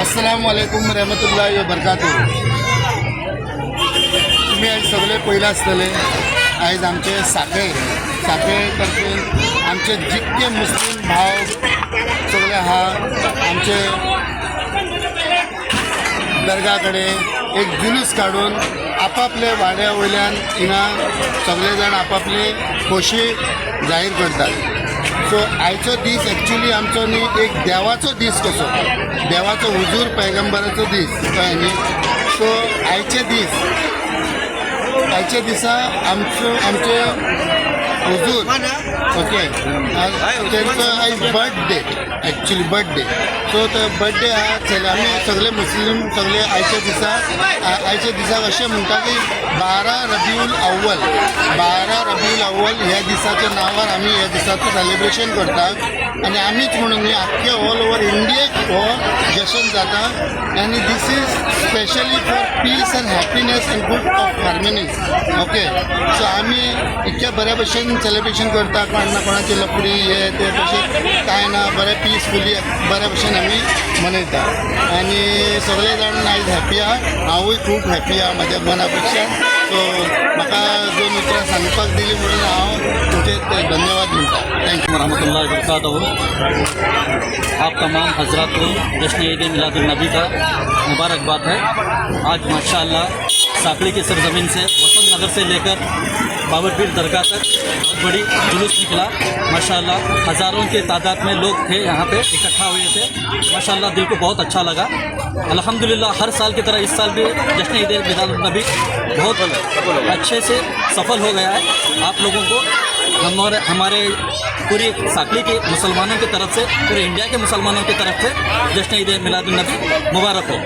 अस्सलाम वालेकुम रहमतुल्लाहि व बरकातुहू। तुमी आयज सगळे पयला आसतले। आयज आमचे साखळे साखळे तर्फे आमचे जितके मुस्लीम भाव सगळे आहा आमचे दर्गा कडेन एक जुलूस काडून आपापले वाड्या वयल्यान हिंगा सगळे जाण आपापली खोशी जाहीर करतात। सो आयचो दीस एक्चुली आमचो न्ही एक देवाचो दीस कसो, देवाचो हुजूर पैगंबराचो दीस, कळ्ळें न्ही। सो आयचे दीस आयच्या दिसा आमचो आमचे हुजूर ओके तेंचो आयज बर्थडे, एक्चुली बर्थडे। सो तो बर्थडे आहा आमी सगळे मुस्लीम सगळे आयच्या दिसा आयच्या दिसा अशें म्हणटा की 12 रबिउल अव्वल, 12 रबिउल अव्वल ह्या दिसाच्या नांवार आमी ह्या दिसाचो सेलिब्रेशन करतात आनी आमीच म्हणून न्ही आख्खे ऑल ओवर इंडियेक हो जशन जाता आनी this is specially for peace and happiness and good of harmony. Okay so आमी इतक्या बऱ्या भशेन सेलिब्रेशन करता, कोण ना कोणाची लफडी हे ते तशें कांय ना, बरें पिसफुली बऱ्या भशेन आमी मनयता आनी सगळे जाण आयज हॅपी आहा। हांवूय खूब हॅपी आहा म्हाज्या मना पेक्षा। सो म्हाका दोन उतरां सांगपाक दिली म्हणून हांव तुमचे धन्यवाद म्हणटा। Thank you. रहमतुल्लाहि वबरकातुहू। आप तमाम हजरात को जश्न ईद मिलादुन्नबी का मुबारकबाद है। आज माशाअल्लाह साकड़ी की सरजमीन से वसंत नगर से लेकर बाबरपीर दरगाह तक बहुत बड़ी जुलूस निकला। माशाअल्लाह हज़ारों के तादाद में लोग थे, यहाँ पे इकट्ठा हुए थे। माशाअल्लाह दिल को बहुत अच्छा लगा। अल्हम्दुलिल्लाह हर साल की तरह इस साल भी जश्न ईद मिलादुन्नबी बहुत अच्छे से सफल हो गया है। आप लोगों को हमारे हमारे पूरी साकड़ी के मुसलमानों की तरफ से, पूरे इंडिया के मुसलमानों की तरफ से जश्न ईद मिलादुन्नबी मुबारक हो।